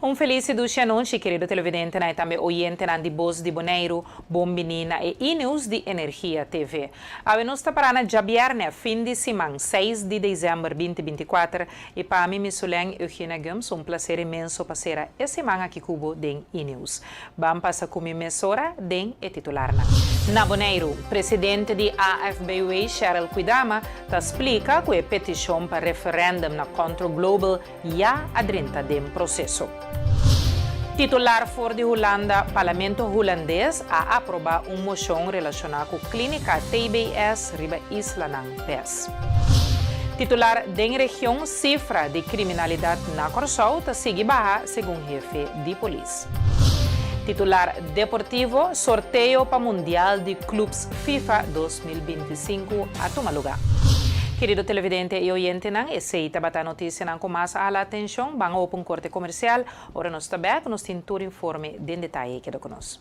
Un felis i dushi anochi, kerido televidentenan i tambe oyentenan di Bos di Boneiru. Bon bini na e E-News di Energia TV. Awe nos ta pará na djabièrnè, fin di siman, seis di desèmber binti 24, i pa mi, Misulen Eugenia Gumbs, un plaser inmenso pa sera e siman aki ku bo den E-News. Ban pasa ku mi mesora den e titularnan. Na Boneiru, presidente di AFBW Sheryl Kwidama ta splika ku e petishon pa referèndum na Contro Global ya a drenta den proseso. Titular for di Hulanda, Parlamento Hulandes a aprobá un moshon relashoná ku klínika TBS riba islanan bes. Titular den region, Sifra di kriminalidat na Kòrsou ta sigui baha segun hefe di polis. Titular deportivo, Sorteo pa Mundial di Clubs FIFA 2025 a tuma lugá. Kerido televidente i oyentenan, esei tabata notisianan ku mas a hala atenshon. Ban opa un korte komersial. Ora nos ta bèk, nos tin tur informe den detaye. Keda ku nos.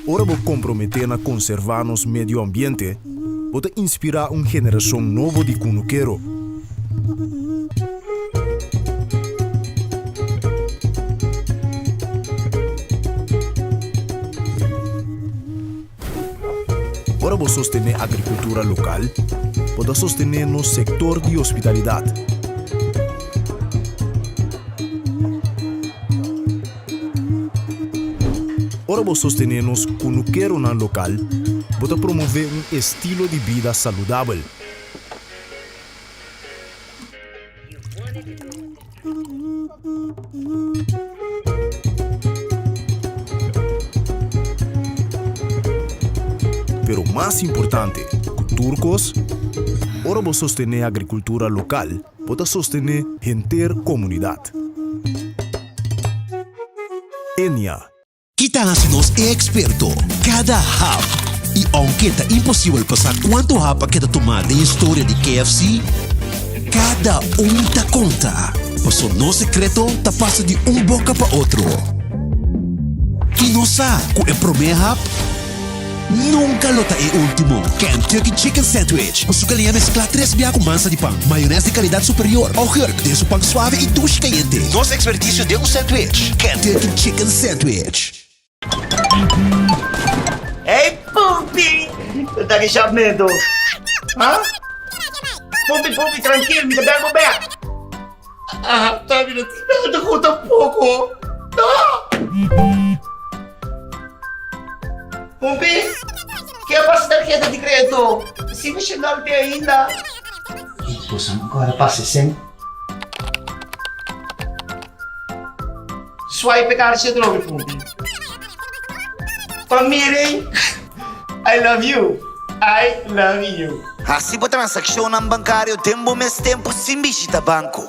Ora bo komprometé na konservá nos medio ambiente, bo ta inspirá un generashon nobo di kunukero. Ora bo sostené agrikultura lokal, bo ta sostené nos sektor di hospitalidat. Ora bo sostené nos kunukeronan lokal, bo ta promové un estilo di bida saludabel. Pero mas importante ku tur kos, ora bo sostené agrikultura lokal, bo ta sostené henter komunidat. Enia. Ki ta hasi nos e eksperto? Kada hap! I ounke ta imposibel pa sa kuantu hap a keda tumá den historia di KFC, kada un ta konta, paso nos sekreto ta pasa di un boka pa otro. I nos sa ku e promé hap nunka lo ta e último. Kentucky Chicken Sandwich ku su galiña mesklá tres bia ku mansa di pan, mayonès di kalidat superior, augurk den su pan suave i dushi kayente. Nos ekspertisio den un sandwich, Kentucky Chicken Sandwich. Hey Pumpi! Bo ta ki shapmento? Ha? Pumpi, Pumpi, trankil, mi ta bel bo bek. Ah, ta mi no tin nada ku tampoko. No! Pumpi, ke a pasa tarheta di kredito? Si mi shendal te ainda. Boso no kòrda pasa esei? Swipe e karchi atrobe, Pumpi. Pa miren, I love you, I love you. Hasi bo transakshonnan bankario den bo mes tempu sin bishita banko.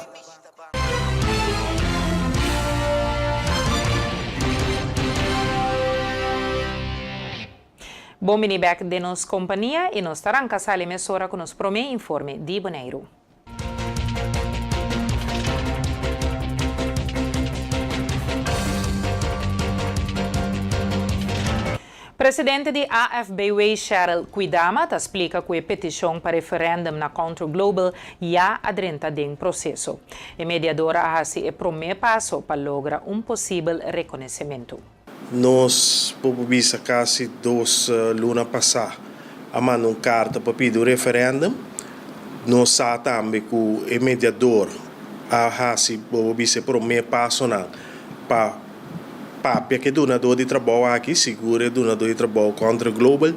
Bon bini bek den nos kompania i nos ta ranka sali mesora ku nos promé informe di Boneiru. Presidente di AFBW Sheryl Kwidama ta splika ku e petishon pa referèndum na Counter Global ya a drenta den proseso. E mediador a hasi e promé paso pa logra un posibel rekonesementu. Nos por bisa kasi dos luna pasá a manda un karta pa pidi un referèndum. Nos sa tambe ku e mediador a hasi bo por bisa e promé pasonan pa papia ku e dunadó di trabou aki, sigur e dunadó di trabou Contra Global,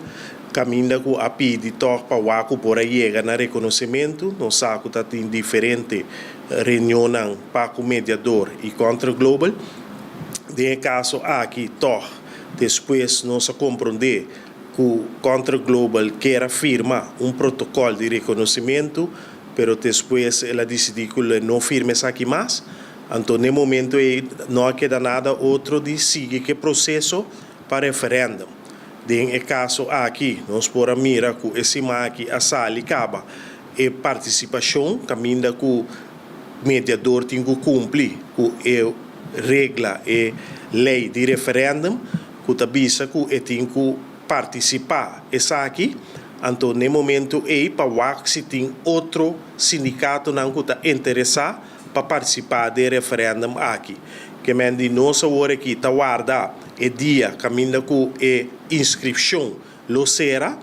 kaminda ku a pidi tòg pa wak ku por a yega na rekonosementu. Nos sa ku ta tin diferente reunionnan pa ku mediador i Contra Global. Den e kaso aki tòg despues nos a komprondé. ku Contra Global kier a firma un protokòl di rekonosimentu, pero despues el a disidí ku lo e no firma esaki mas. Anto n'e momento ei no a keda nada otro di sigui ku e proseso pa referèndum. Den e kaso aki nos por a mira ku e siman aki a sali kaba e partisipashon kaminda ku mediador tin ku kumpli ku e regla, e lei di referèndum ku ta bisa ku e tin ku partisipá esaki, anto n'e momento ei pa wak si tin otro sindikatonan ku ta interesá pa partisipá den referèndum aki. Ke men di nos awor aki ta warda e dia kaminda ku e inskripshon lo sera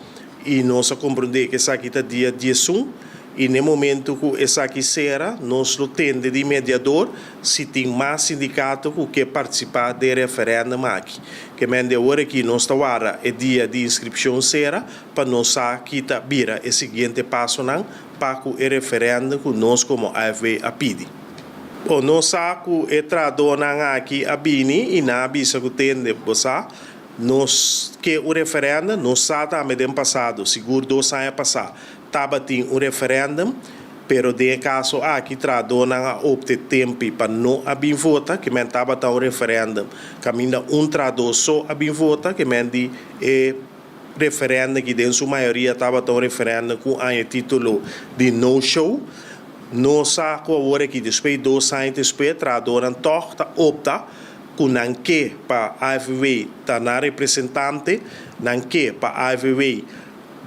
i nos a komprondé ku esaki ta dia 11 i n'e momento ku esaki sera nos lo tende di mediador si tin mas sindikato ku ke partisipá den referèndum aki. Ke men di awor aki nos ta warda e dia di inskripshon sera pa nos sa ki ta bira e siguiente pasonan pa ku e referèndum ku nos komo AFW a pidi. Bo no sa ku e trahadónan aki a bini i nan a bisa ku tende bo sa nos ke un referèndum, nos sa tambe den pasado, sigur dos aña pasá tabatin un referèndum, pero den e kaso aki trahadónan a opte tempi pa no a bin vota, ke men tabata un referèndum kaminda un trahadó so a bin vota, ke men di e referèndum ki den su mayoria tabata un referèndum ku aña e título di no show. Nos sa ku awor aki despues di dos aña despues trahadónan tòg ta opta ku nan ke pa AFW ta nan representante, nan ke pa AFW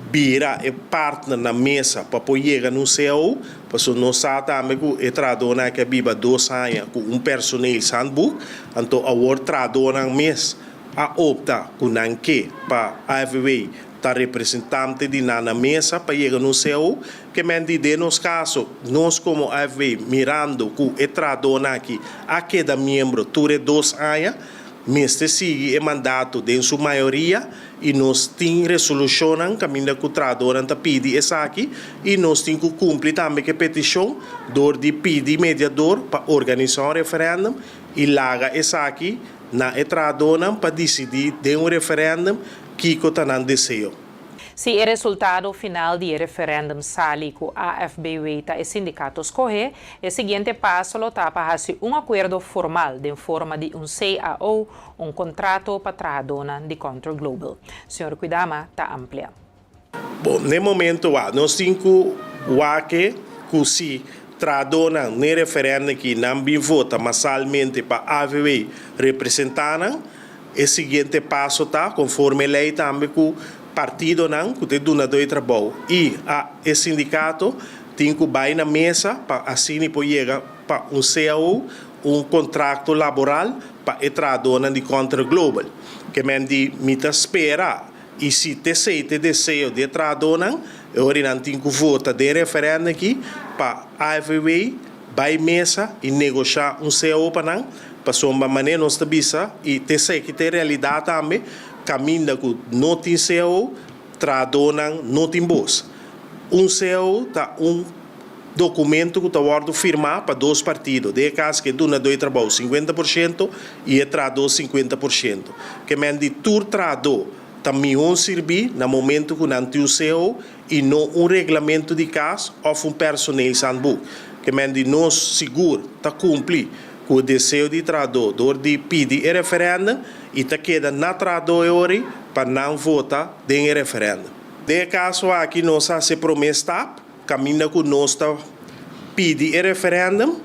bira e partner na mesa pa por yega na un cao, pasobra nos sa tambe ku e trahadónan aki a biba dos aña ku un personeelshandboek, anto awor trahadónan mes a opta ku nan ke pa AFW ta representante di nan na mesa pa yega na un cao, ke men di den nos kaso nos komo AFW mirando ku e trahadónan aki a keda miembro tur e dos aña mester sigui e mandato den su mayoria i nos tin resolushonnan kaminda ku trahadónan ta pidi esaki i nos tin ku kumpli tambe ku e petishon dor di pidi mediador pa organisá un referèndum i laga esaki na e trahadónan pa disidí den un referèndum kiko ta nan deseo. Si e resultado final di e referèndum sali ku AFBW ta e sindikato skohé, e siguiente paso lo ta pa hasi un akuerdo formal den forma di un CAO, un kontrato pa trahadónan di Contour Global. Señor Kwidama ta amplia. Bon, n'e momento wak nos tin ku wak ku si trahadónan n'e referèndum aki nan bin vota masalmente pa AVW representá nan, e siguiente paso ta, konforme lei tambe ku partidonan ku ta e dunadó di trabou i a e sindikato tin ku bai na mesa pa asina por yega pa un cao, un kontrakto laboral pa e trahadónan di Contra Global. Ke men di mi ta spera I si t'esei t'e deseo di e trahadónan, e ora nan tin ku vota den referèndum aki pa AFW bai mesa i negoshá un cao pa nan, pasobra manera nos ta bisa, i t'esei ki t'e realidat tambe, kaminda ku no tin cao, trahadónan no tin bos. Un cao ta un dokumento ku ta wòrdu firmá pa dos partido, den e kas ku e dunadó di trabou 50% i e trahadó 50%. Ke men di tur trahadó ta mihó sirbí na momento ku nan tin un cao i no un reglamento di kas òf un personeelshandboek. Ke men di nos sigur ta kumpli ku e deseo di trahadó dor di pidi e referèndum i ta keda na trahadó e ora ei pa nan vota den e referèndum. Den e kaso aki nos a hasi e promé stap. Kaminda ku nos ta pidi e referèndum,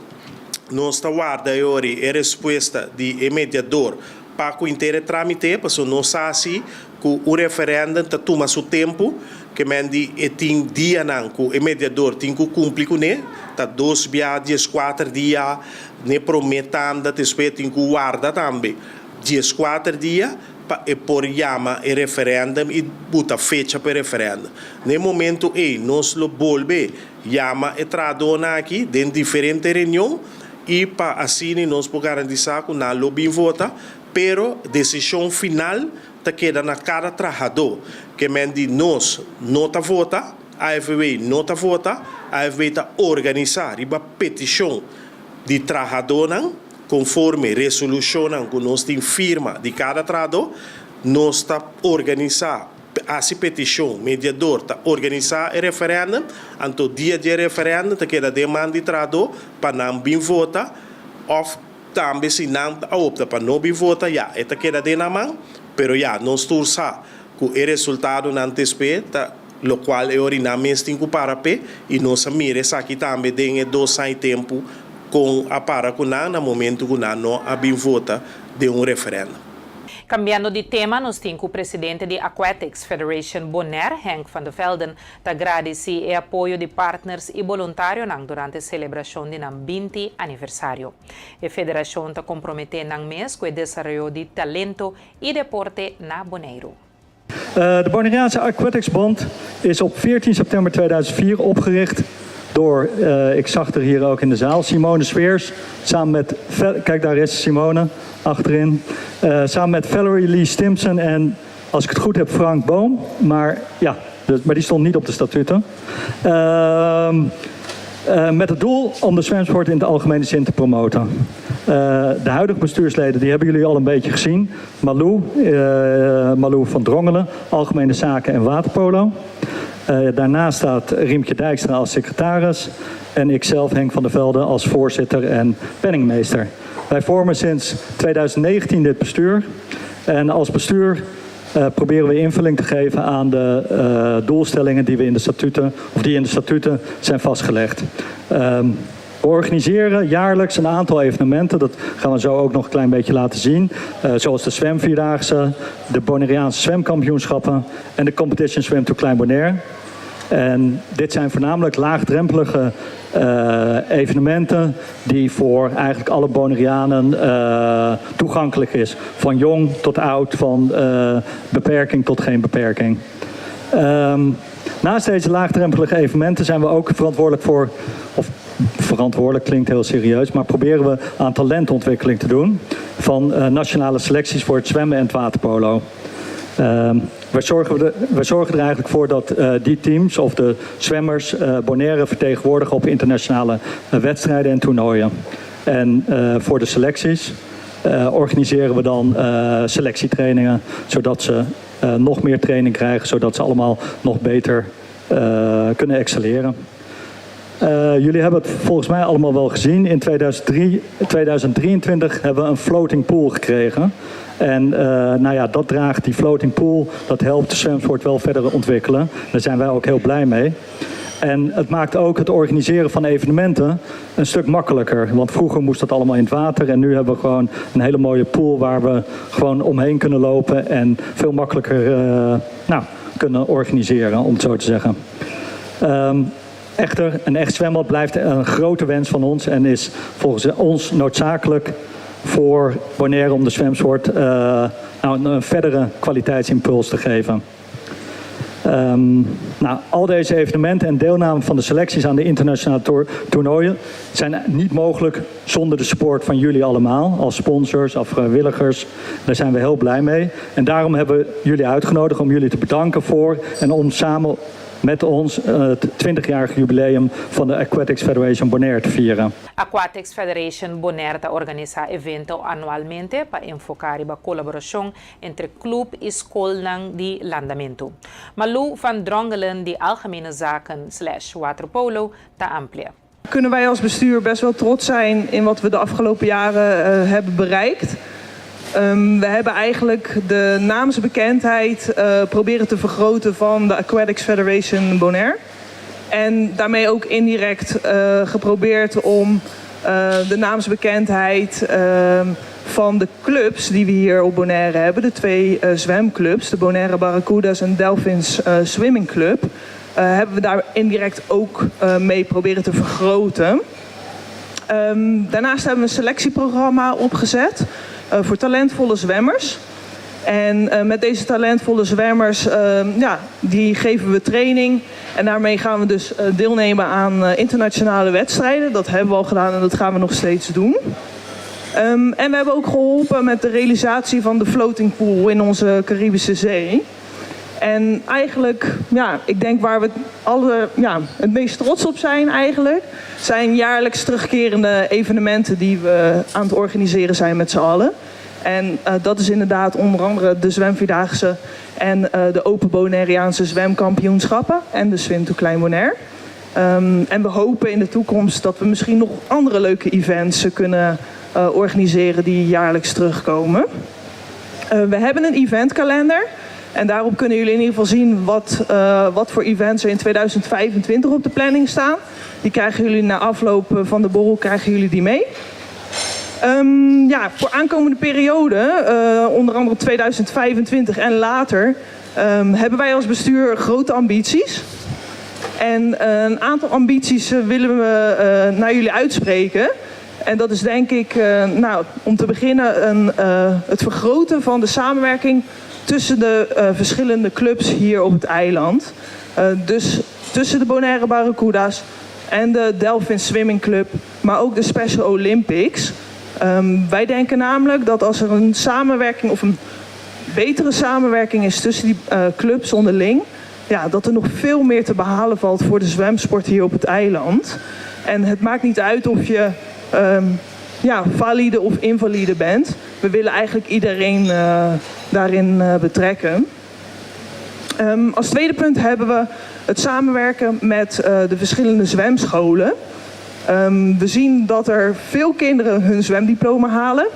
nos ta warda e ora e respuesta di e mediador pa ku inter e trámite, pasobra nos sa si ku un referèndum ta tuma su tempu, ke men di e tin dianan ku e mediador tin ku kumpli kuné, ta dos bia 14 dia n'e promé tanda, despues e tin ku warda tambe 14 dia. pa e por yama e referèndum i buta fecha pa e referèndum. Na e momentu ei nos lo bolbe yama e trahadónan aki den diferente reunion i pa asina nos por garantisá ku nan lo bin vota, pero desishon final ta keda na kada trahadó. Ke men di nos no ta vota, AFW no ta vota, AFW ta organisá riba petishon di trahadónan. Konforme resolushonnan ku nos tin firma di kada trahadó, nos ta organisá. hasi petishon, mediador ta organisá e referèndum, anto dia di e referèndum ta keda den man di trahadó pa nan bin vota òf tambe si nan a opta pa no bin vota ya e ta keda den nan man, pero ya nos tur sa ku e resultadonan ta espe ta lokual e ora nan mes tin ku para p'e i nos a mira esaki tambe den e dos aña tempu kon a para ku nan na momentu ku nan no a bin vota den un referèndum. Kambiando di tema, nos tin ku presidente di Aquatics Federation Bonaire, Henk van der Velden, ta gradisí e apoyo di partners i boluntarionan durante selebrashon di nan 20 aniversario. E federashon ta komprometé nan mes ku e desaroyo di talento i deporte na Boneiru. De Bonaireaanse Aquatics Bond is op 14 september 2004 opgericht door, ik zag er hier ook in de zaal, Simone Sweers. Samen met, kijk, daar is Simone achterin. Samen met Valerie Lee Stimson en, als ik het goed heb, Frank Boom. Maar ja, dus, maar die stond niet op de statuten. Met het doel om de zwemsport in de algemene zin te promoten. De huidige bestuursleden, die hebben jullie al een beetje gezien. Malou van Drongelen, Algemene Zaken en Waterpolo. Daarnaast staat Riemtje Dijkstra als secretaris. En ikzelf, Henk van der Velde, als voorzitter en penningmeester. Wij vormen sinds 2019 dit bestuur. En als bestuur proberen we invulling te geven aan de doelstellingen die we in de statuten, of die in de statuten zijn vastgelegd. We organiseren jaarlijks een aantal evenementen. Dat gaan we zo ook nog een klein beetje laten zien. Zoals de zwemvierdaagse, de Bonaireaanse zwemkampioenschappen en de Competition Swim to Klein Bonaire. En dit zijn voornamelijk laagdrempelige evenementen die voor eigenlijk alle Bonaireanen toegankelijk is. Van jong tot oud, van beperking tot geen beperking. Naast deze laagdrempelige evenementen zijn we ook verantwoordelijk voor, of verantwoordelijk klinkt heel serieus, maar proberen we aan talentontwikkeling te doen van nationale selecties voor het zwemmen en het waterpolo. We zorgen er eigenlijk voor dat die teams of de zwemmers Bonaire vertegenwoordigen op internationale wedstrijden en toernooien. En voor de selecties organiseren we dan selectietrainingen, zodat ze nog meer training krijgen, zodat ze allemaal nog beter kunnen excelleren. Jullie hebben het volgens mij allemaal wel gezien. In 2003, 2023 hebben we een floating pool gekregen. En nou ja, dat draagt die floating pool, dat helpt de zwemsport wel verder ontwikkelen. Daar zijn wij ook heel blij mee. En het maakt ook het organiseren van evenementen een stuk makkelijker. Want vroeger moest dat allemaal in het water. En nu hebben we gewoon een hele mooie pool waar we gewoon omheen kunnen lopen. En veel makkelijker nou, kunnen organiseren, om het zo te zeggen. Echter, een echt zwembad blijft een grote wens van ons. En is volgens ons noodzakelijk voor Bonaire om de zwemsport nou, een verdere kwaliteitsimpuls te geven. Nou, al deze evenementen en deelname van de selecties aan de internationale toernooien zijn niet mogelijk zonder de support van jullie allemaal, als sponsors, als vrijwilligers. Daar zijn we heel blij mee. En daarom hebben we jullie uitgenodigd om jullie te bedanken voor en om samen met ons het 20-jarig jubileum van de Aquatics Federation Bonaire te vieren. Aquatics Federation Bonaire ta organisá evento anualmente pa enfoká e kolaborashon entre klup i skol di landamentu. Malou van Drongelen, di Algemene Zaken/Waterpolo, ta amplia. Kunnen wij als bestuur best wel trots zijn in wat we de afgelopen jaren hebben bereikt. We hebben eigenlijk de naamsbekendheid proberen te vergroten van de Aquatics Federation Bonaire. En daarmee ook indirect geprobeerd om de naamsbekendheid van de clubs die we hier op Bonaire hebben, de twee zwemclubs, de Bonaire Barracudas en Delphins Swimming Club, hebben we daar indirect ook mee proberen te vergroten. Daarnaast hebben we een selectieprogramma opgezet voor talentvolle zwemmers. En met deze talentvolle zwemmers, ja, die geven we training. En daarmee gaan we dus deelnemen aan internationale wedstrijden. Dat hebben we al gedaan en dat gaan we nog steeds doen. En we hebben ook geholpen met de realisatie van de floating pool in onze Caribische Zee. En eigenlijk, ja, ik denk waar we alle, ja, het meest trots op zijn eigenlijk, zijn jaarlijks terugkerende evenementen die we aan het organiseren zijn met z'n allen. En dat is inderdaad onder andere de Zwemvierdaagse en de Open Bonaireaanse Zwemkampioenschappen en de Swim to Klein Bonaire. Um, en we hopen in de toekomst dat we misschien nog andere leuke events kunnen organiseren die jaarlijks terugkomen. We hebben een eventkalender. En daarop kunnen jullie in ieder geval zien wat, wat voor events er in 2025 op de planning staan. Die krijgen jullie na afloop van de borrel krijgen jullie die mee. Um, ja, voor aankomende periode, onder andere 2025 en later, um, hebben wij als bestuur grote ambities. En een aantal ambities willen we naar jullie uitspreken. En dat is denk ik, nou, om te beginnen, een, het vergroten van de samenwerking tussen de verschillende clubs hier op het eiland. Dus tussen de Bonaire Barracuda's en de Delphin Swimming Club, maar ook de Special Olympics. Um, wij denken namelijk dat als er een samenwerking of een betere samenwerking is tussen die clubs onderling, ja, dat er nog veel meer te behalen valt voor de zwemsport hier op het eiland. En het maakt niet uit of je um, ja, valide of invalide bent. We willen eigenlijk iedereen daarin betrekken. Um, als tweede punt hebben we het samenwerken met de verschillende zwemscholen. Um, we zien dat er veel kinderen hun zwemdiploma halen.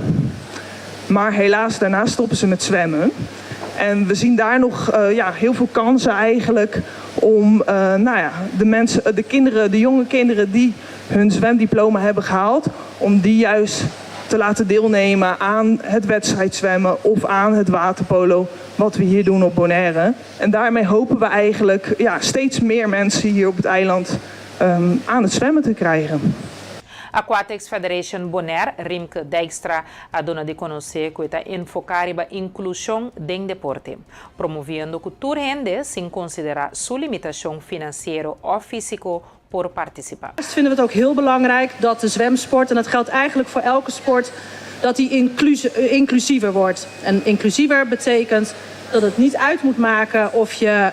Maar helaas, daarna stoppen ze met zwemmen. En we zien daar nog ja, heel veel kansen eigenlijk om nou ja, de, mensen, de, kinderen, de jonge kinderen die hun zwemdiploma hebben gehaald, om die juist te laten deelnemen aan het wedstrijdzwemmen of aan het waterpolo, wat we hier doen op Bonaire. En daarmee hopen we eigenlijk ja, steeds meer mensen hier op het eiland um, aan het zwemmen te krijgen. Aquatics Federation Bonaire, Rimke Dijkstra, a duna di konosé ku ta enfoká riba inklushon den deporte, promoviendo ku tur hende sin konsiderá su limitashon finansiero òf físiko por partisipá. Vinden we het ook heel belangrijk dat de zwemsport, en dat geldt eigenlijk voor elke sport, dat die inclusiever wordt. En inclusiever betekent dat het niet uit moet maken of je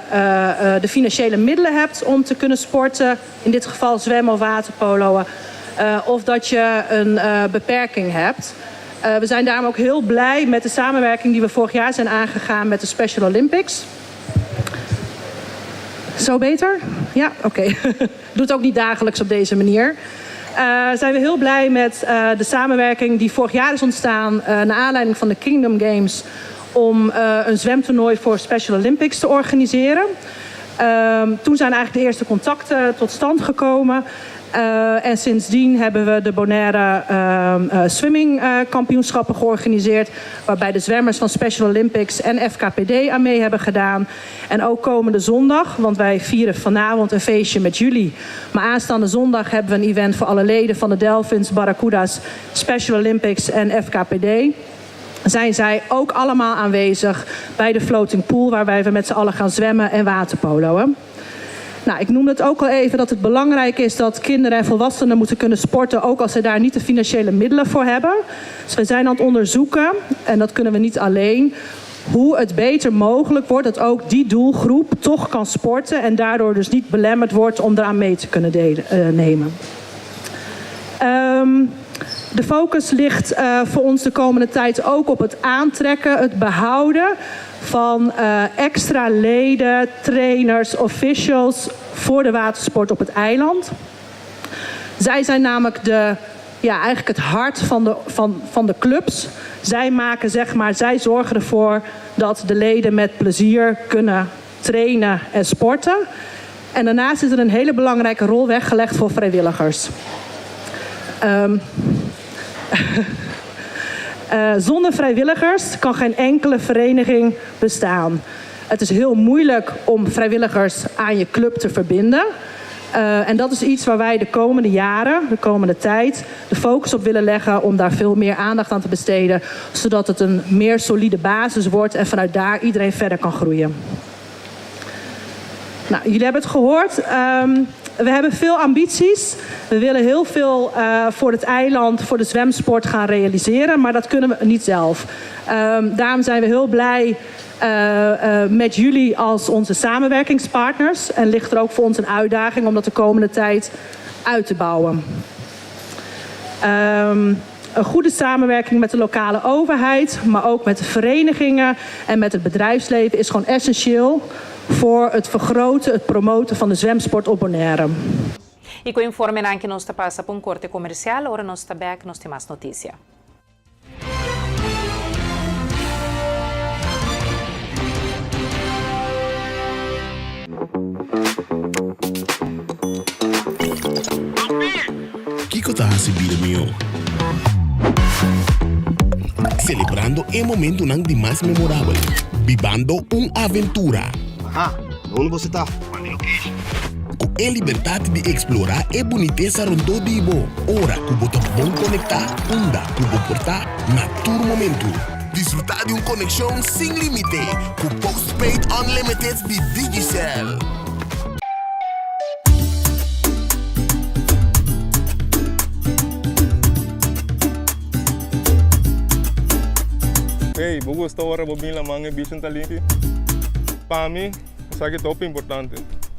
de financiële middelen hebt om te kunnen sporten, in dit geval zwemmen of waterpoloën, of dat je een beperking hebt. We zijn daarom ook heel blij met de samenwerking die we vorig jaar zijn aangegaan met de Special Olympics. Zo beter? Ja, oké. Okay. Doe het ook niet dagelijks op deze manier. Zijn we heel blij met de samenwerking die vorig jaar is ontstaan naar aanleiding van de Kingdom Games om een zwemtoernooi voor Special Olympics te organiseren. Ehm, toen zijn eigenlijk de eerste contacten tot stand gekomen. En sindsdien hebben we de Bonaire uh, Swimming kampioenschappen georganiseerd. Waarbij de zwemmers van Special Olympics en FKPD aan mee hebben gedaan. En ook komende zondag, want wij vieren vanavond een feestje met jullie. Maar aanstaande zondag hebben we een event voor alle leden van de Delphins, Barracuda's, Special Olympics en FKPD zijn zij ook allemaal aanwezig bij de floating pool, waarbij we met z'n allen gaan zwemmen en waterpoloën. Nou, ik noemde het ook al even dat het belangrijk is dat kinderen en volwassenen moeten kunnen sporten, ook als ze daar niet de financiële middelen voor hebben. Dus we zijn aan het onderzoeken, en dat kunnen we niet alleen, hoe het beter mogelijk wordt dat ook die doelgroep toch kan sporten en daardoor dus niet belemmerd wordt om eraan mee te kunnen nemen. De focus ligt voor ons de komende tijd ook op het aantrekken, het behouden van extra leden, trainers, officials voor de watersport op het eiland. Zij zijn namelijk de, ja, eigenlijk het hart van de clubs. Zij maken, zeg maar, zij zorgen ervoor dat de leden met plezier kunnen trainen en sporten. En daarnaast is er een hele belangrijke rol weggelegd voor vrijwilligers. Zonder vrijwilligers kan geen enkele vereniging bestaan. Het is heel moeilijk om vrijwilligers aan je club te verbinden. En dat is iets waar wij de komende jaren, de komende tijd, de focus op willen leggen om daar veel meer aandacht aan te besteden. Zodat het een meer solide basis wordt en vanuit daar iedereen verder kan groeien. Nou, jullie hebben het gehoord. We hebben veel ambities. We willen heel veel voor het eiland, voor de zwemsport gaan realiseren. Maar dat kunnen we niet zelf. Daarom zijn we heel blij met jullie als onze samenwerkingspartners. En ligt er ook voor ons een uitdaging om dat de komende tijd uit te bouwen. Um, Een goede samenwerking met de lokale overheid, maar ook met de verenigingen en met het bedrijfsleven is gewoon essentieel voor het vergroten, het promoten van de zwemsport op Bonaire. I ku e informenan aki nos ta pasa pa un korte komersial, ora nos ta bèk nos tin mas notisia. Kiko ta hasi bida mihó? Selebrando e momentunan di mas memorabel. Bibando un aventura. Aha, unda bo ta? Ku e libertat di eksplorá e bunitesa rondó di bo, ora ku bo ta bon konektá unda ku bo por ta na tur momentu. Disfrutá di un konekshon sin límite ku Postpaid Unlimited di Digicel. Hey, bo gusta ora bo bin laman e bichin ta limpi? Pa mi, esaki ta hopi importante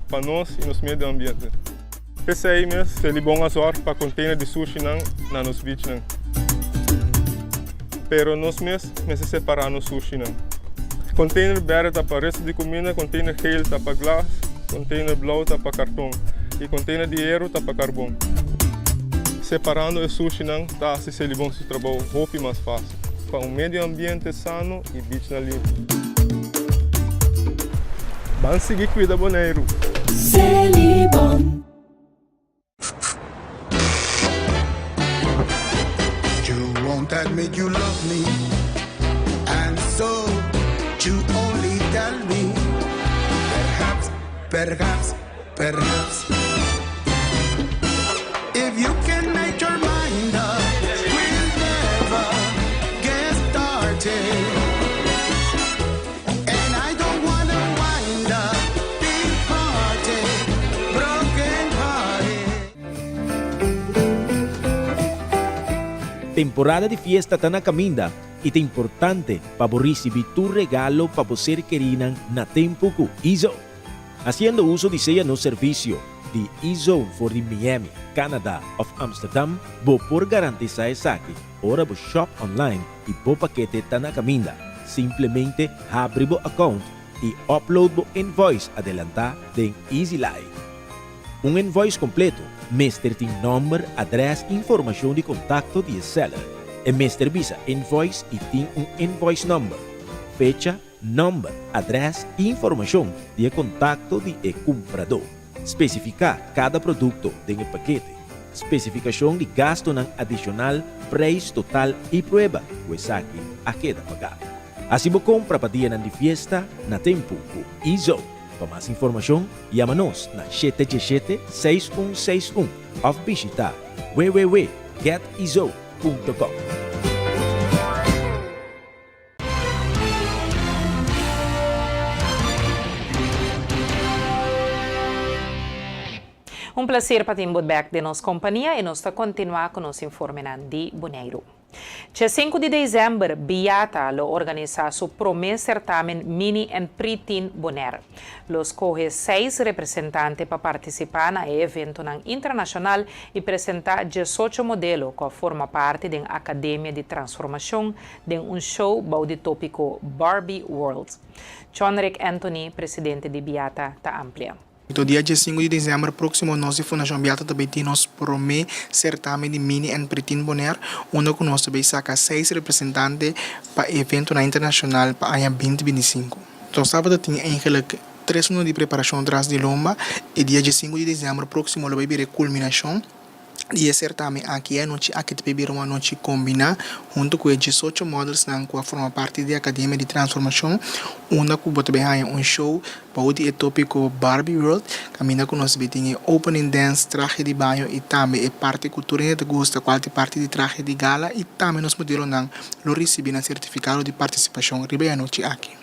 pa nos y nos medio ambiente. P'esei mes, Selibon a zorg pa container di sushinan na nos beachnan. Pero nos mes mester separa nos sushinan. Container berde ta pa resto di cuminda, container geel ta pa glas, container blauw ta pa carton y container di hero ta pa carbon. Separando e sushinan ta haci Selibon su trabou hopi mas facil pa un medio ambiente sano y beachnan limpi. Ban sigui cuida Boneiru! Selibon. You won't admit you love me And so you only tell me Perhaps, perhaps, perhaps If you can make your mind up We'll never get started And I don't wanna wind up Big party, broken hearted Temporada di fiesta ta na caminda y ta importante pa bo ricibi tur regalo pa bo ser kerinan na tempo cu Izo. Haciendo uso di sea nos servicio di E-Zone for di Miami, Canada of Amsterdam, bo por garantisa esaki ora bo shop online y bo pakete ta na caminda. Simplemente habri bo account y upload bo invoice adelanta den EasyLite. Un invoice completo mester tin nomber, adres y informacion di contacto di e seller. E mester bisa invoice y tin un invoice number, fecha, Nòmber, adrès i informashon di e kontakto di e kumpradó. Spesifiká kada produkto den e pakete. Spesifikashon di gastunan adishonal, preis total i prueba ku esaki a keda pagá. Hasi bo kompra pa dianan di fiesta na tempu ku Izo. Pa mas informashon, yama nos na shete djeshete, 61 61 òf bishitá www getizo punto com. Un placer pa tin bo bek den nos compania y nos ta continua cu nos informenan di Boneiru. Dje sinku di december Biata lo organisa su prome certamen Mini en Pre-Teen Bonaire. Lo scoge seis representante pa participa na e eventonan internacional y presenta diesocho modelo cu a forma parti den Academia di Transformacion den un show bou di tópiko Barbie World. Chonrick Anthony, presidente di Biata, ta amplia. To dia diesinku di desèmber próksimo nos di Fundashon Biata ta bai tin nos promé sertamen di Mini en Preteen Bonaire, unda ku nos ta bai saka seis representante pa e eventonan internashonal pa aña binti 25. Nos tabata tin eigenlik tres luna di preparashon tras di lomba i dia diesinku di desèmber próksimo lo bai bira e kulminashon. Di e certamen aki e anochi aki ta bira un anochi combina hunto cu e diesocho modelsnan cu a forma parti di Academia di Transformacion unda cu bo ta bay haya un show bao di e topico Barbie World caminda cu nos ta bay tin e opening dance, trahe di baño y tambe e parti cu tur hende ta gusta cual ta e parti di trahe di gala y tambe nos modelonan lo ricibi nan certificado di participacion riba e anochi aki.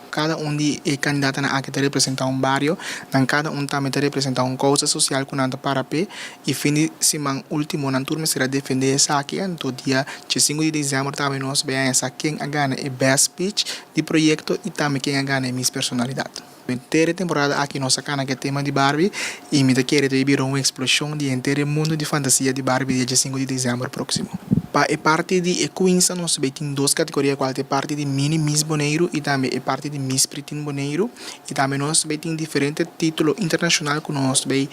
Kada un di e kandidatonan aki ta representá un bario, nan kada un tambe ta representá un kousa sosial ku nan ta para p'e i fin di siman último nan tur mester a defendé esaki. Anto dia diesinku di desèmber tambe nos bai haña sa ken a gana e best speech di proyekto i tambe ken a gana e Miss Personalidat. Henter e temporada aki nos a kana ku e tema di Barbie i mi ta kere ta bira un eksploshon di henter e mundu di fantasia di Barbie dia diesinku di desèmber próksimo. Pa e parti di e Queens nos ta bay tin dos categoria cual ta e parti di Mini Miss Boneiru y tambe e parti di Miss Preteen Boneiru y tambe nos ta bay tin diferente titulo internacional cu nos ta bay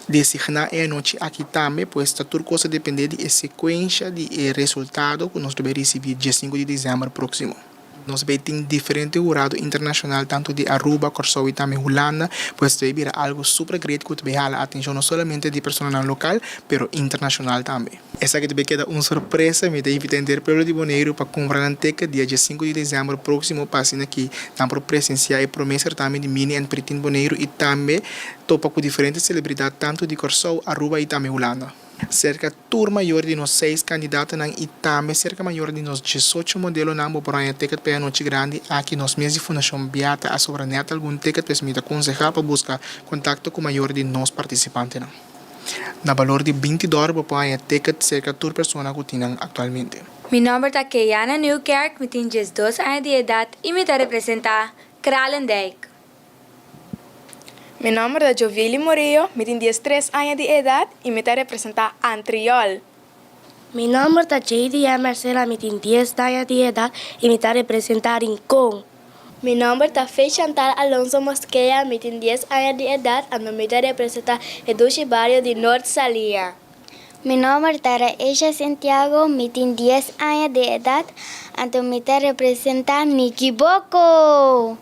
designa e anochi aki tambe pues ta tur cos ta depende di e secuencia di e resultado cu nos ta bay ricibi diesinco di december proximo. Nos bay tin diferente hurado internacional tanto di Aruba, Corsou y tambe Hulanda, pues ta bay bira algo super great cu ta bay hala atencion no solamente di personanan local, pero internacional tambe. Esaki ta bay keda un sorpresa, mi ta invita henter pueblo di Boneiru pa cumpra nan ticket dia diesinco di december proximo pa asina ki nan por presencia e prome certamen di Mini en Preteen Boneiru y tambe topa cu diferente celebridad tanto di Corsou, Aruba y tambe Hulanda. Serka tur mayor di nos seis kandidatonan i tambe serka mayor di nos diesocho modelonan bo por haña ticket pa e anochi grandi aki. Nos mes di Fundashon Beata a sobra nèt algun ticket pues mi ta konsehá pa buska kontakto ku mayor di nos partisipantenan. Na balor di binti dòler bo por haña ticket serka tur persona ku tin nan aktualmente. Mi nòmber ta Keyana Nieuwkerk, mi tin diesdos aña di edat i mi ta representá Kralendijk. Mi nòmber ta Jovili Murillo, mi tin diestres aña di edat i mi ta representá Antriol. Mi nòmber ta JDM Marcela, mi tin dies aña di edat i mi ta representá Rincon. Mi nòmber ta Faith Chantal Alonso Mosquea, mi tin dies aña di edat anto mi ta representá e dushi bario di Noord Salia. Mi nòmber ta Raesha Santiago, mi tin dies aña di edat anto mi ta representá Nikiboko.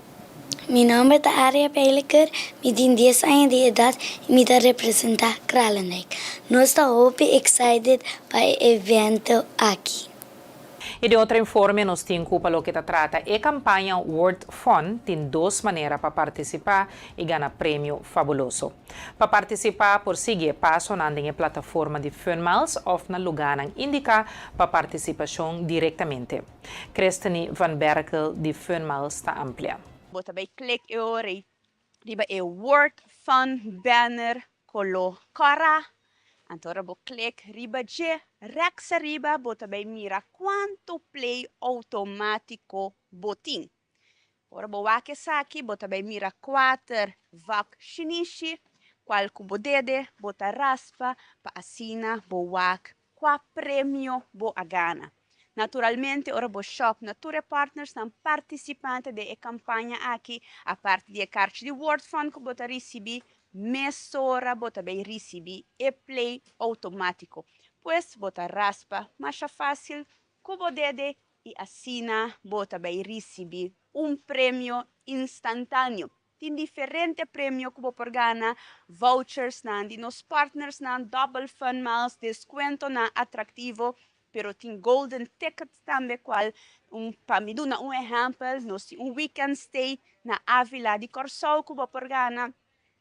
Mi nomber ta Aria Pijleker, mi tin dies aña di edat i mi ta representá Kralendijk. Nos ta hopi excited pa e evento aki. I den otro informe nos tin ku pa loke ta trata e kampaña Word Fun tin dos manera pa partisipá i gana premio fabuloso. Pa partisipá por sigui e pasonan den e plataforma di Funmiles òf na lugánan indiká pa partisipashon direktamente. Christeny van Berkel di Funmiles ta amplia. Bo ta bay klik e ora ei riba e Word Fun banner koló kòrá. Anto ora bo klik riba dje, rèks ariba bo ta bay mira kuantu play outomátiko bo tin. Ora bo wak esaki bo ta bay mira kuater vak shinishi, kual ku bo dede bo ta raspa pa asina bo wak kua premio bo a gana. Naturalmente ora bo shop na tur e partnersnan partisipante den e kampaña aki, aparte di e karchi di Word Fund ku bo ta risibi, mesora bo ta bay risibi e play outomátiko. Pues bo ta raspa masha fásil ku bo dede i asina bo ta bai risibí un premio instantáneo. Tin diferente premio ku bo por gana, vouchersnan di nos partnersnan, double fun miles, deskuentonan atraktivo, pero tin golden tickets tambe kual un pa mi duna un ehèmpel, nos tin un weekend stay na Avila di Kòrsou ku bo por gana.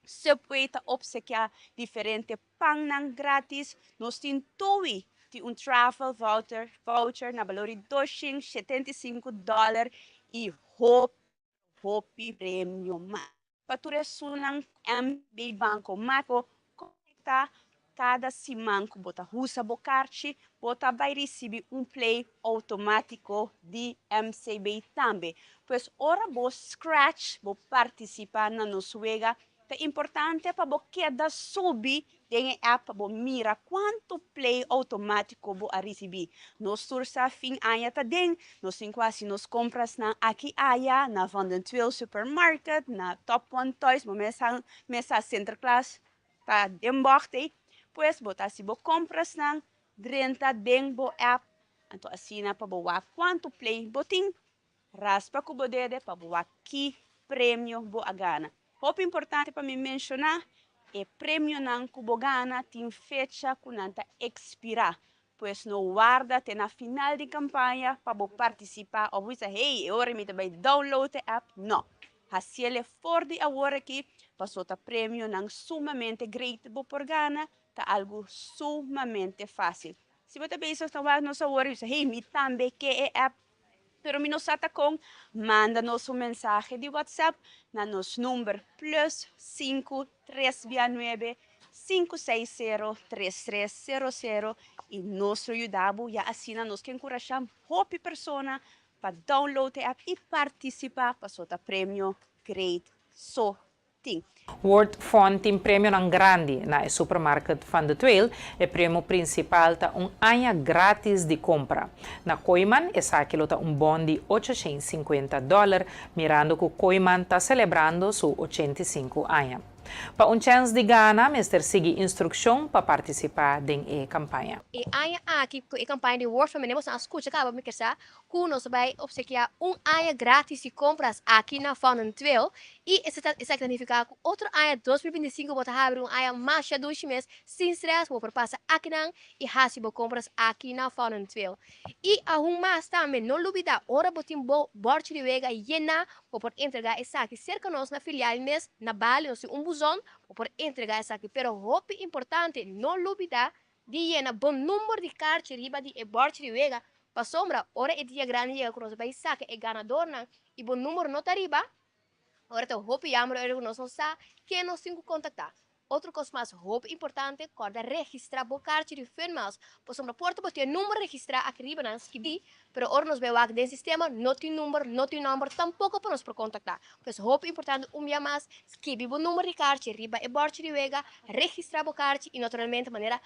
Subway ta opsekiá diferente pannan gratis. Nos tin TUI tin un travel voucher voucher na balor di doshen shetenta i sinku dòler i hopi hopi premio mas. Pa tur esunnan MB Banco Macro konektá kada siman ku bo ta usa bo karchi bo ta bai risibi un play outomátiko di MCB tambe. Pues ora bo scratch bo partisipá na nos wega Ta importante pa bo keda subi den e app pa bo mira kuantu play outomátiko bo a risibí. Nos tur sa fin aña ta den, nos tin ku hasi nos komprasnan aki aya na Van den Tweel Supermarket, na Top One Toys, bo mes sa mes sa Sinterklaas ta den bògt ei. Pues bo ta hasi bo komprasnan drenta den bo app, anto asina pa bo wak kuantu play bo tin. Raspa ku bo dede pa bo wak ki premio bo a gana. Hopi importante pa mi menshoná, e premionan ku bo gana tin fecha ku nan ta ekspirá. Pues no warda te na final di kampaña pa bo partisipá òf bo bisa, hey, e ora mi ta bai download e app. No. Hasiel e for di awor aki paso ta premionan sumamente great bo por gana, ta algu sumamente fásil. Si bo ta bezig ta wak nos awor i bisa, hey, mi tambe ke e app. Pero mi no sa ta kon, manda nos un mensahe di WhatsApp na nos number plus sinku tres bia nuebe sinku seis sero tres tres sero sero i nos lo yuda bo, ya asina nos ke enkurashá hopi persona pa download e app i partisipá paso ta premio great so. tin. Word Fun tin premionan grandi na e supermarket Van de Tweel. E premio principal ta un aña gratis di compra. Na Kooyman esaki lo ta un bon di 850 dollar, mirando cu Kooyman ta celebrando su 85 aña. Pa un chens di gana mester sigui instruccion pa participa den e campaña. E aña aki cu e campaña di Word Fun menemos a scucha caba mi kier sa Ku nos bai opsekiá un aña grátis di kompras aki na Fountain Trail i esaki ta nifiká ku otro aña 2025 bo ta habri un aña masha dushi mes sin strès, bo por pasa akinan i hasi bo kompras aki na Fountain Trail. I aun mas tambe no lubidá ora bo tin bo bòrchi di wega yená bo por entregá esaki serka nos na filial mes na Bali nos tin un buzon bo por entregá esaki pero hopi importante no lubidá Di yena bo number di karchi riba di e bòrchi di wega, pasobra ora e dia grandi yega ku nos bai saka e ganadornan i bo number no ta riba, ora ta hopi yamber ora ku nos no sa ken nos tin ku kontaktá. Otro kos mas hopi importante, kòrda registrá bo karchi di Funmiles, pasobra por ta bo tin e number registrá aki riba nan skibí, pero ora nos bai wak den sistema no tin number, no tin nòmber tampoko pa nos por kontaktá. Pues hopi importante un bia mas, skibi bo number di karchi riba e bòrchi di wega, registrá bo karchi i naturalmente manera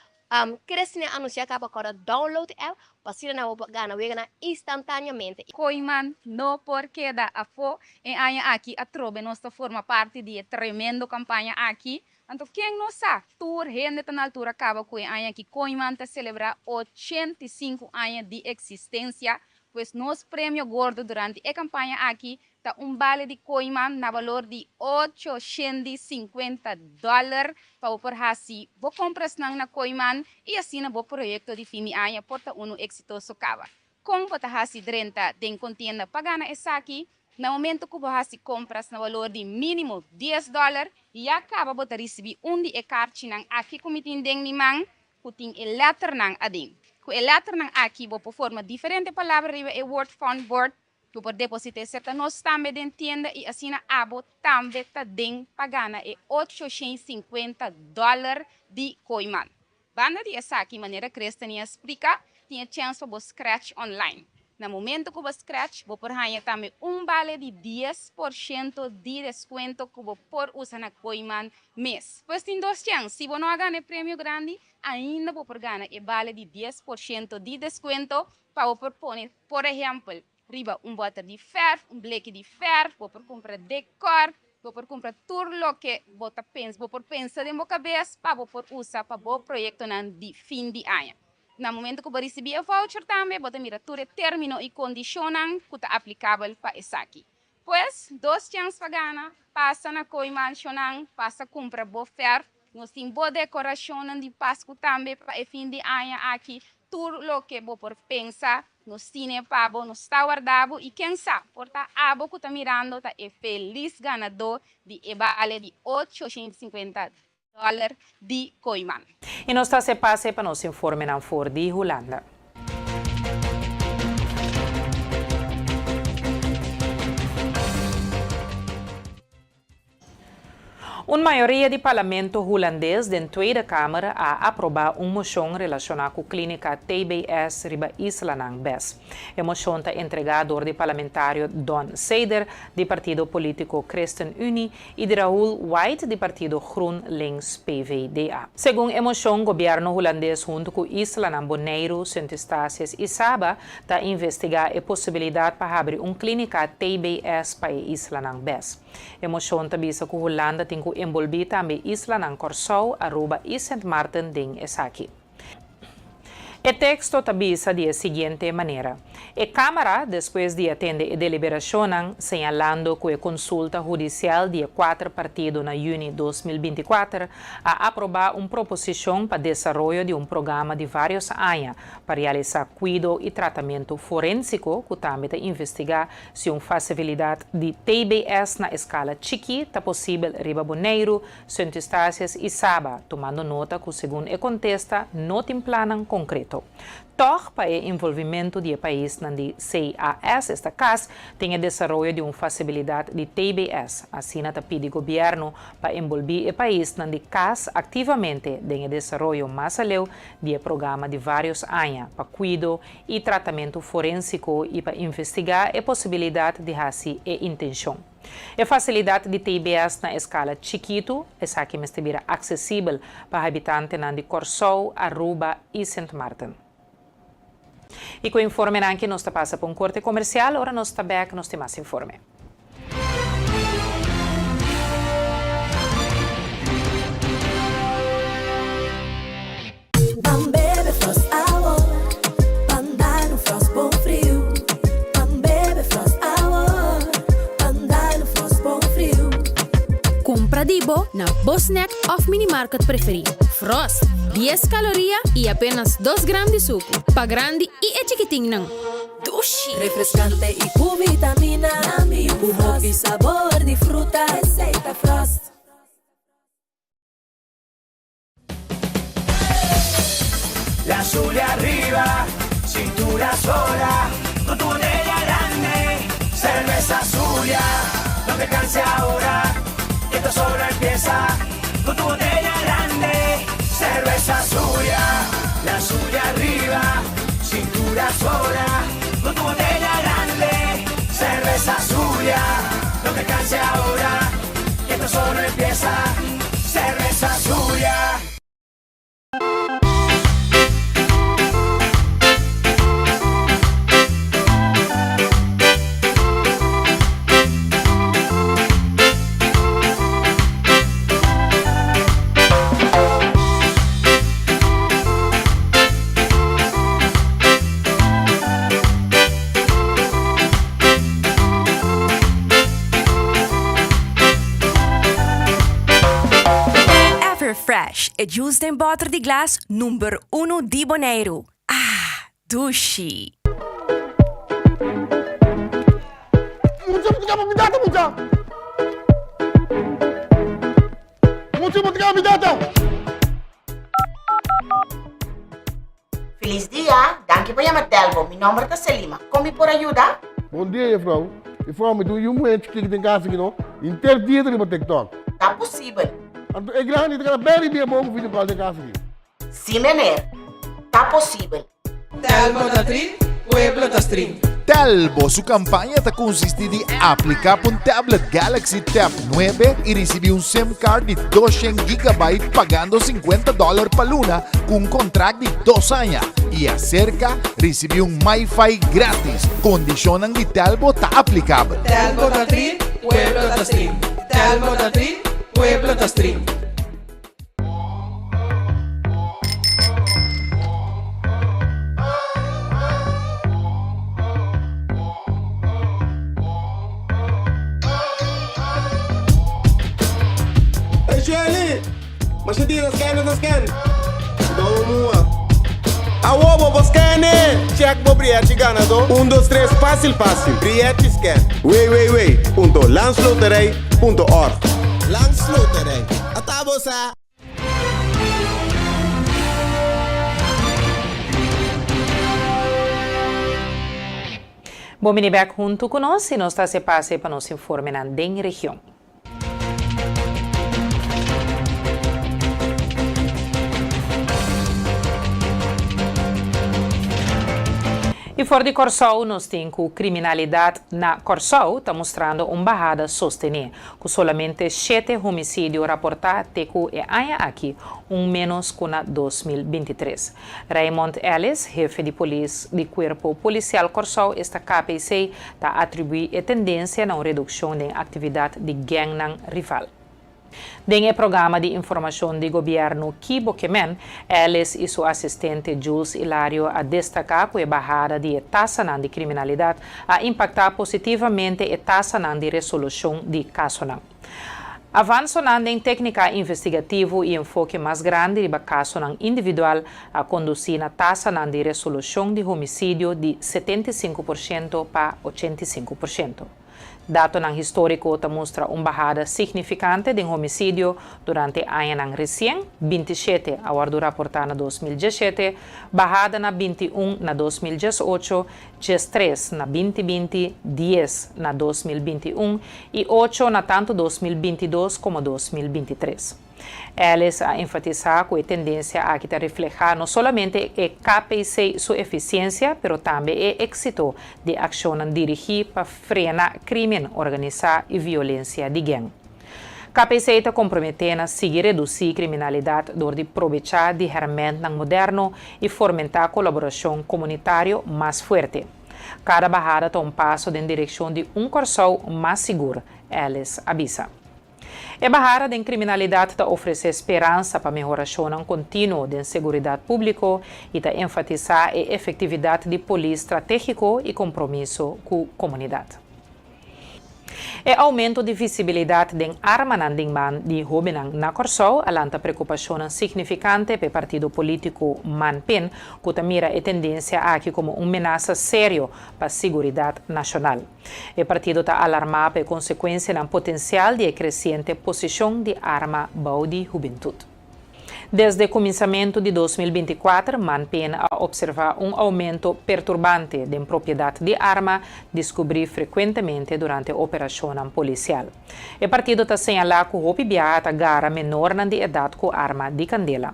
Christine a anunsiá kaba kòrda download e app pa asina nan bo por gana weganan instantáneamente. Kooyman no por keda afó. E aña aki atrobe nos ta forma parti di e tremendo kampaña aki. Anto ken no sa, tur hende ta na altura kaba ku e aña aki Kooyman ta selebrá 85 aña di eksistensia. Pues nos premio gordo durante e kampaña aki ta un bale di Kooyman na balor di 850 dòler pa bo por hasi bo komprasnan na Kooyman i asina bo proyekto di fin di aña por ta unu eksitoso kaba. Kon bo ta hasi drenta den kontienda pa gana esaki? Na momento ku bo hasi kompras na balor di mínimo dies dòler, ya kaba bo ta risibí un di e karchinan aki ku mi tin den mi man ku tin e lèternan aden. Ku e lèternan aki bo por forma diferente palabra riba e Word Font Board. Bo por deposit'é serka nos tambe den tienda i asina abo tambe ta den pa gana e 850 dòler di Kooyman. Banda di esaki, manera Christenie a splika, tin e chèns pa bo scratch online. Na momento ku bo scratch, bo por haña tambe un bale di 10% di deskuento ku bo por usa na Kooyman mes. Pues tin dos chèns, si bo no a gana e premio grandi, ainda bo por gana e bale di 10% di deskuento pa bo por pone, por ehèmpel, riba un bòter di fèrf, un bleki di fèrf, bo por kumpra dekòr, bo por kumpra tur loke bo ta pensa, bo por pensa den bo kabes pa bo por usa pa bo proyektonan di fin di aña. Na momento ku bo risibí e voucher tambe bo ta mira tur e término i kondishonnan ku ta aplikabel pa esaki. Pues, dos chèns pa gana, pasa na Kooi Manshonnan, pasa kumpra bo fèrf, nos tin bo dekorashonnan di Pasku tambe pa e fin di aña aki, tur loke bo por pensa, nos tine pa bo, nos ta warda bo i ken sa, por ta abo ku ta mirando ta e felis ganadó di e bale di 850 dòler di Kooiman. I nos ta hasi pase pa nos informenan for di Hulanda. Un mayoria di Parlamento Hulandes den Tweede Kamer a aprobá un moshon relashoná ku klínika TBS riba islanan bes. E moshon ta entregá dor di parlamentario Don Seider di partido polítiko ChristenUnie i di Raoul White di partido Groen Links PvdA. Segun e moshon, gobièrnu hulandes huntu ku islanan Boneiru, Sint Eustatius i Saba ta investigá e posibilidat pa habri un klínika TBS pa e islanan bes. E moshon ta bisa ku Hulanda tin ku enbolbí tambe islanan Kòrsou, Aruba i Sint Maarten den esaki. E teksto ta bisa di e siguiente manera, E Kámara, despues di a tende e deliberashonnan, señalando ku e konsulta hudisial di e kuater partido na yüni 2024 a aprobá un proposishon pa desaroyo di un programa di vários aña pa realisá kuido i tratamentu forénsiko ku tambe ta investigá si un fasivilidat di TBS na eskala chikí ta posibel riba Boneiru, Sint Eustatius i Saba, tumando nota ku segun e kontesta no tin plannan konkreto. Tòg pa e involvimentu di e paisnan di CAS, esta cas, den e desaroyo di un fasibilidat di TBS. Asina ta pidi gobièrnu pa enbolbí e paisnan di cas aktivamente den e desaroyo mas aleu di e programa di vários aña pa kuido i tratamentu forénsiko i pa investigá e posibilidat di hasi e intenshon. E fasilidat di TBS na eskala chikitu, esaki mester bira aksesibel pa habitantenan di Kòrsou, Aruba i Sint Maarten. I ku e informenan aki nos ta pasa pa un korte komersial, ora nos ta bèk nos tin mas informe. Ban bebe Frost awor, ban dal un Frost bon friu. Ban bebe Frost awor, ban dal un Frost bon friu. Kumpra di bo na bo snack òf minimarket preferí. Frost, dies kaloria i apenas dos gram di suku. Pa grandi i e chikitinnan. Dushi! Refrescante i ku vitamina. Ku hopi sabor di fruta. Esei ta Frost. La Zulia arriba, cintura sola, con tu botella grande, cerveza Zulia, no te canses ahora, que esto solo empieza, con tu botella grande, cerveza Zulia, la Zulia arriba, cintura sola, con tu botella grande, cerveza Zulia, no te canses ahora, que esto solo empieza, cerveza Zulia. Everfresh, e juice den bòter di glas number unu di Boneiru. Ah, dushi! Mucha, mucha, mi data, mucha. Mucha, mucha, mi data. Felis dia, danki pa yama Telbo. Mi nomber ta Selima. Kon mi por a yuda? Bon dia, juffrouw. Juffrouw, mi tin un yu muhé chikí den kas aki no. Henter dia ta riba TikTok. Ta posibel. Anto e grandi ta keda bèri bia bo ku video call den kas aki. Sí, meneer. Ta posibel. Telbo ta trin, pueblo ta strin. Telbo su kampaña ta konsistí di apliká pa un tablet Galaxy Tab 9 i risibí un sim card di 200 gigabyte pagando 50 dòler pa luna ku un kontrakt di dos aña i aserka risibí un MiFi grátis. Kondishonnan di Telbo ta aplikabel. Telbo ta trin, pueblo ta strin. Telbo ta trin, pueblo ta strin. Hey Shelly! Masha dia ta scan ta scan. Dou mua. Awo bo por scan e! Check bo brièchi ganadó. Un dos tres fásil fásil. Brièchi scan. www.landsloterij.org Landsloterij. Ata bo sa! Bon bini bek huntu ku nos i nos ta hasi pase pa nos informenan den region. I for di Kòrsou nos tin ku kriminalidat na Kòrsou ta mustrando un bahada sostené. Ku solamente shete homisidio raportá te ku e aña aki, un ménos ku na 2023. Raymond Ellis, hefe di polis di Kuerpo Polisial Kòrsou, esta KPC, ta atribuí e tendensia na un redukshon den aktividat di gèngnan rival. Den e programa di informashon di gobièrnu Ki Bo Ke Men, Ellis i su asistente Jules Ilario a destaká ku e bahada di e tasanan di kriminalidat a impaktá positivamente e tasanan di resolushon di kasonan. Avansonan den téknika investigativo i enfoke mas grandi riba kasonan individual a kondusí na tasanan di resolushon di homisidio di 75% pa 85%. Datonan históriko ta mustra un bahada signifikante den homisidio durante añanan resien, 27 a wòrdu raportá na 2017, bahada na 21 na 2018, 13 na 2020, 10 na 2021 i 8 na tantu 2022 komo 2023. Ellis a enfatisá ku e tendensia aki ta reflehá no solamente e KPC su efisiensia, pero tambe e éksito di akshonnan dirigí pa frena krímen organisá i violensia di gèng. KPC ta komprometé na sigui redusí kriminalidat dor di probechá di hèrmèntnan moderno i formentá kolaborashon komunitario mas fuerte. Kada bahada ta un paso den direkshon di un Kòrsou mas sigur, Ellis a bisa. E bahada den kriminalidat ta ofresé speransa pa mehorashonnan kontinuo den seguridat públiko i ta enfatisá e efektividat di polis stratégiko i kompromiso ku komunidat. E oumento di visibilidat den armanan den man di hóbennan na Kòrsou a lanta preokupashonnan signifikante pa e partido polítiko Man-PEN ku ta mira e tendensia aki komo un menasa serio pa siguridat nashonal. E partido ta alarmá pa e konsekuensianan potensial di e kresiente posishon di arma bou di hubentut. Desde kuminsamentu di 2024, Manpn a opservá un oumento perturbante den propiedat di arma diskubrí frekuentemente durante operashonnan polisial. E partido ta señalá ku hopi biaha ta gara menornan di edat ku arma di kandela.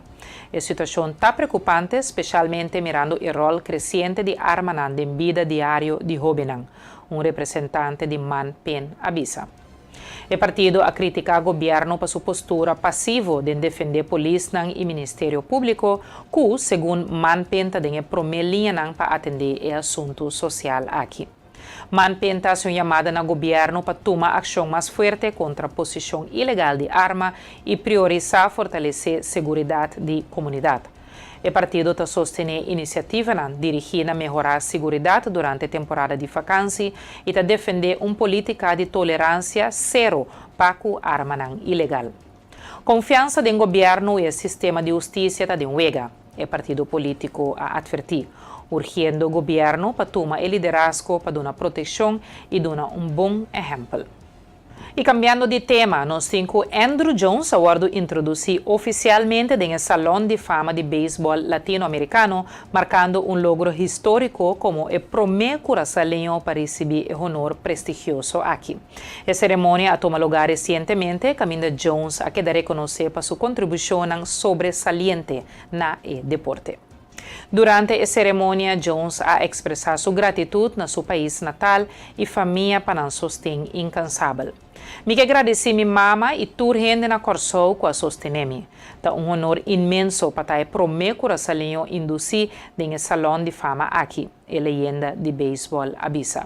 E situashon ta preokupante, spesialmente mirando e ròl kresiente di armanan den bida diario di hóbennan, un representante di Man Pen a bisa. E partido a kritiká gobièrnu pa su postura pasivo den defendé polisnan i Ministerio Públiko ku, segun Man Pen ta den e promé liñanan pa atendé e asuntu sosial aki. Manpen ta hasi un yamada na gobièrnu pa tuma akshon mas fuerte kontra posishon ilegal di arma i priorisá fortalesé seguridat di komunidat. E partido ta sostené inisiativanan dirigí na mehorá siguridat durante temporada di fakansi i ta defendé un polítika di toleransia sero pa ku armanan ilegal. Konfiansa den gobièrnu i e sistema di hustisia ta den wega, e partido polítiko a atvertí, urgiendo gobièrnu pa tuma e liderazgo pa duna protekshon i duna un bon ehèmpel. I kambiando di tema, nos tin ku Andruw Jones a wòrdu introdusí ofisialmente den e Salon di Fama di Beisbòl Latino Amerikano, markando un logro históriko komo e promé kurasaleño pa risibí e honor prestigioso aki. E seremonia a tuma lugá resientemente kaminda Jones a keda rekonosé pa su kontribushonnan sobresaliente na e deporte. Durante e seremonia Jones a ekspresá su gratitut na su pais natal i famia pa nan sosten inkansabel. Mi ke gradisí mi mama i tur hende na Kòrsou ku a sostené mi. Ta un honor inmenso pa ta e promé kurasaleño indusí den e Salon di Fama aki, e leyenda di beisbòl a bisa.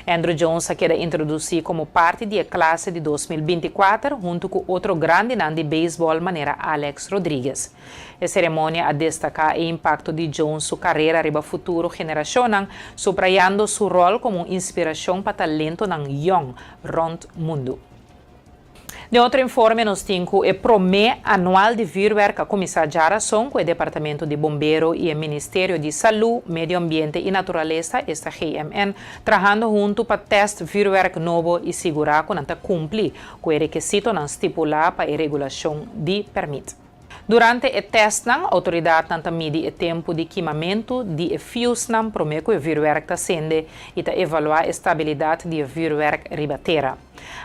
Andruw Jones a keda introdusí komo parti di e klase di 2024 huntu ku otro grandinan di beisbòl manera Alex Rodriguez. E seremonia a destaká e impakto di Jones su karera riba futuro generashonnan, subrayando su ròl komo un inspirashon pa talentonan yòn rònt mundu. Den otro informe nos tin ku e promé anual di vürwèrk a kuminsá djarason ku e Departamento di Bombero i e Ministerio di Salú, Medio Ambiente i Naturalesa, esta GMN, trahando huntu pa tèst vürwèrk nobo i sigurá ku nan ta kumpli ku e rekesitonan stipulá pa e regulashon di pèrmit. Durante e tèstnan, outoridatnan ta midi e tempu di kimamentu di e fiusnan promé ku e vürwèrk ta sende i ta evaluá e stabilidat di e vürwèrk riba tera.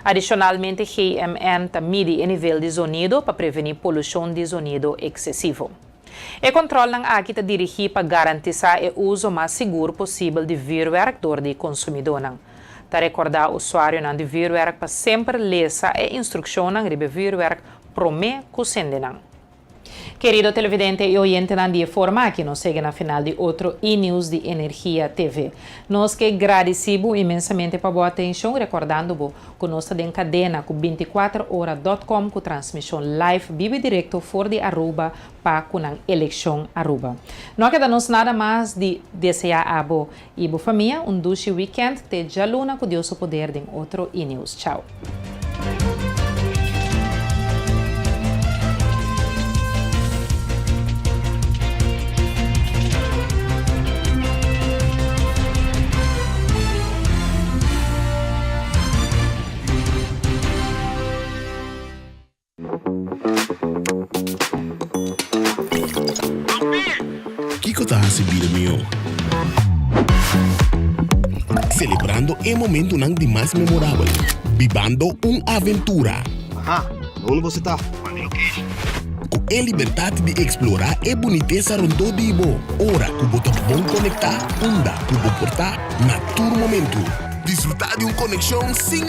Adishonalmente GMN ta midi e nivel di zonido pa prevení polushon di zonido eksesivo. E kòntròlnan aki ta dirigí pa garantisá e uso mas sigur posibel di vürwèrk dor di konsumidónan. Ta rekordá usuarionan di vürwèrk pa semper lesa e instrukshonnan riba e vürwèrk promé ku sende nan. Kerido televidente i oyentenan di e forma aki nos yega na final di otro E-News di Energia TV. Nos ke gradisí bo inmensamente pa bo atenshon rekordando bo ku nos ta den kadena ku 24 ora dot com ku transmishon live bibu i direkto for di Aruba pa ku nan elekshon Aruba. No a keda nos nada mas di deseá abo i bo famia un dushi weekend te djaluna ku Dios su poder den otro E-News. Chao. Kiko ta hasi bida mihó? Selebrando e momentunan di mas memorabel. Bibando un aventura. Aha, unda boso ta? e libertat di eksplorá e bunitesa rondó di bo, ora ku bo ta bon konektá, unda ku bo por ta, na tur momentu. Disfrutá di un konekshon sin.